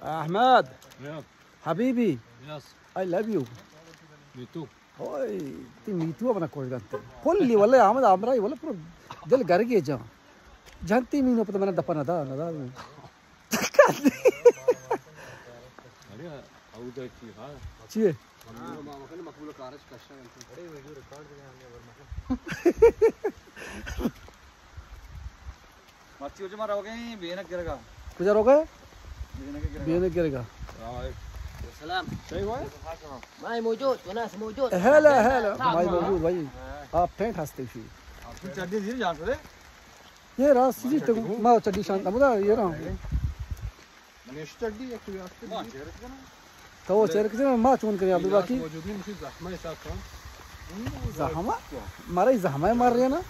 Ahmad, yes. حبیبی، yes. I love you۔ Me too. اوئے، تی می ٹو ءَ منا کوش گنت۔ کلی واللہ احمد ہمراہی واللہ پورا دل گرگی جان۔ جنتی مینو پتہ منا دپا نہ دا، نہ دا۔ ارے، او دا چی ہا؟ چی ہے؟ مرچی وجہ ما روگ ءَ ایں بینک گرگ ءَ۔ کجا روگ ءَ؟ بینک گرگ ءَ۔ بینک گرگ ءَ۔ السلام علیکم۔ سلام۔ صحیح ہوا؟ مائی موجود، وناس موجود۔ Hello, hello. مائی موجود بھائی۔ آپ ٹینٹ ہستے شی۔ چڈی زیر جان سے۔ یہ راست چیزی تو ما چڈی شان، ہمدا یہ رہا۔ منیش چڈی یک تو چہرہ کجا؟ تو چہرہ کجا؟ ما چون کریں عبداللہ کی؟ موجود نہیں، مجھے زحمہ حساب کا۔ زحمہ؟ مارا ہی زحمہ ہے، مار رہے ہیں نا۔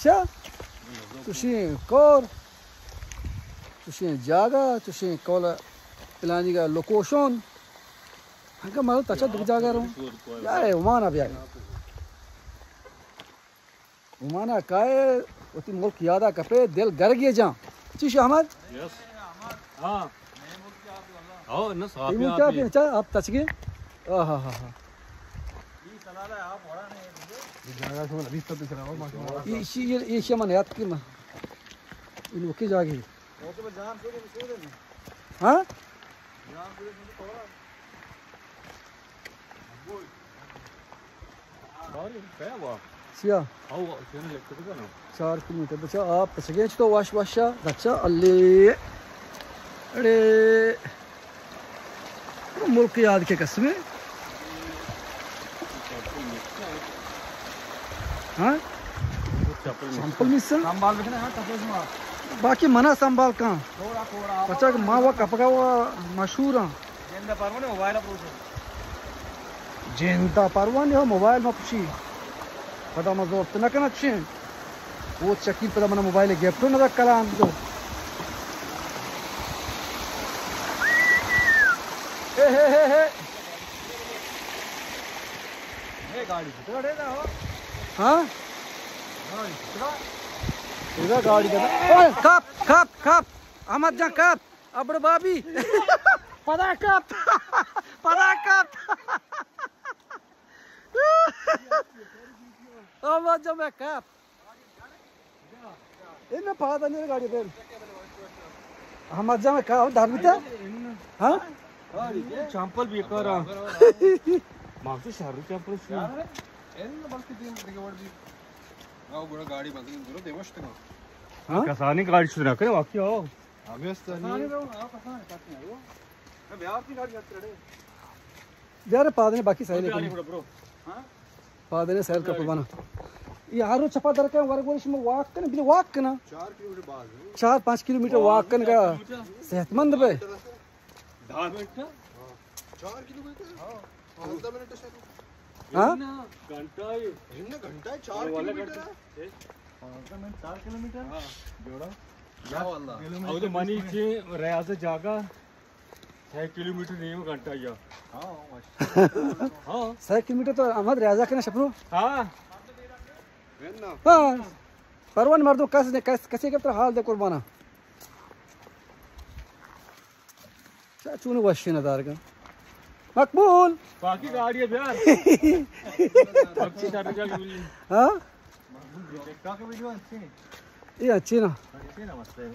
چا؟ چوشیں کور، چوشیں جاگہ، چوشیں کول پلانی کا لوکیشن۔ ہنکا مارا تچا دو جاگہ رو۔ یا اے عمان بیا۔ عمان ءَ کائے، وتی ملک یاد ءَ کپے، دل گرگی جان۔ چی شو احمد؟ یس۔ ہاں۔ ہاں، نہ صاف اے ہے، ملک آپ آپ ہی۔ اچھا، آپ تچگے؟ آہا ہا ہا۔ ایشی، ایشی من یاد کی من۔ ان وکی جاگی۔ ہاں؟ سیا۔ چار کلومیٹر۔ بچا آپ پچگے تو وش وشا۔ بچا اللہ۔ اڑے۔ ملک یاد کے قسم ہے۔ ہاں؟ چمپل مس۔ باقی منا سنبھال کن۔ پچا کہ ما و کپگا و مشہور ہاں۔ جند ءَ پروانے ہو موبائل ما پچی۔ پدا ما زورت نہ کنا چین۔ وہ چکی پدا منا موبائل گفٹ نہ دا کلام تو۔ اے ہے، ہے، ہے۔ ہاں؟ ادا گاڑی کا۔ اوئے، کپ، کپ، کپ۔ احمد جان کپ۔ ابڑ بابی۔ پدا کپ۔ پدا کپ۔ احمد جان میں کپ۔ اے نہ پادا نہیں گاڑی پہ۔ احمد جان میں کپ، دار بیتا۔ ہاں؟ چمپل بیکار۔ ماں تو شہر چمپل سی۔ اے نہ بلکہ دین دیگه وڑ دی۔ آو گڑا گاڑی بند کرو، دیوشت کا۔ ہاں؟ کسانی گاڑی شروع نہ کرے، واقعی آؤ۔ ہمیں است نہیں۔ بیار پادنے باقی سائل کن۔ پادنے سائل کا پبانا۔ یہ ہر روز چپا در کا ور گوش میں واک کنا، بلے واک کنا۔ چار کلومیٹر باز ہے۔ چار پانچ کلومیٹر واک کن کا صحت مند بے۔ دہ منٹ۔ چار کلومیٹر؟ ہاں۔ پانزدہ منٹ ہے شاید۔ ہاں؟ گھنٹہ ہے۔ گھنٹہ ہے، چار کلومیٹر ہے۔ پانزدہ منٹ، چار کلومیٹر؟ ہاں۔ جوڑا۔ یا واللہ۔ او تو منی چی ریاض جاگا۔ سئے کلومیٹر نیم گھنٹہ یا۔ ہاں، ماشاءاللہ۔ ہاں۔ سئے کلومیٹر تو احمد ریاضہ کنا شپرو۔ ہاں۔ ہاں۔ پروان مردم کس نے، کس، کسی کے طرح حال دے قربانا۔ چا چون وشی ندار کن۔ مقبول۔ باقی گاڑی ہے بیار۔ اچھی سر جا گولی۔ ہاں؟ ٹک ٹاک ویڈیو اچھی نہیں۔ یہ اچھی نا۔ اچھی نا مسئلہ ہے۔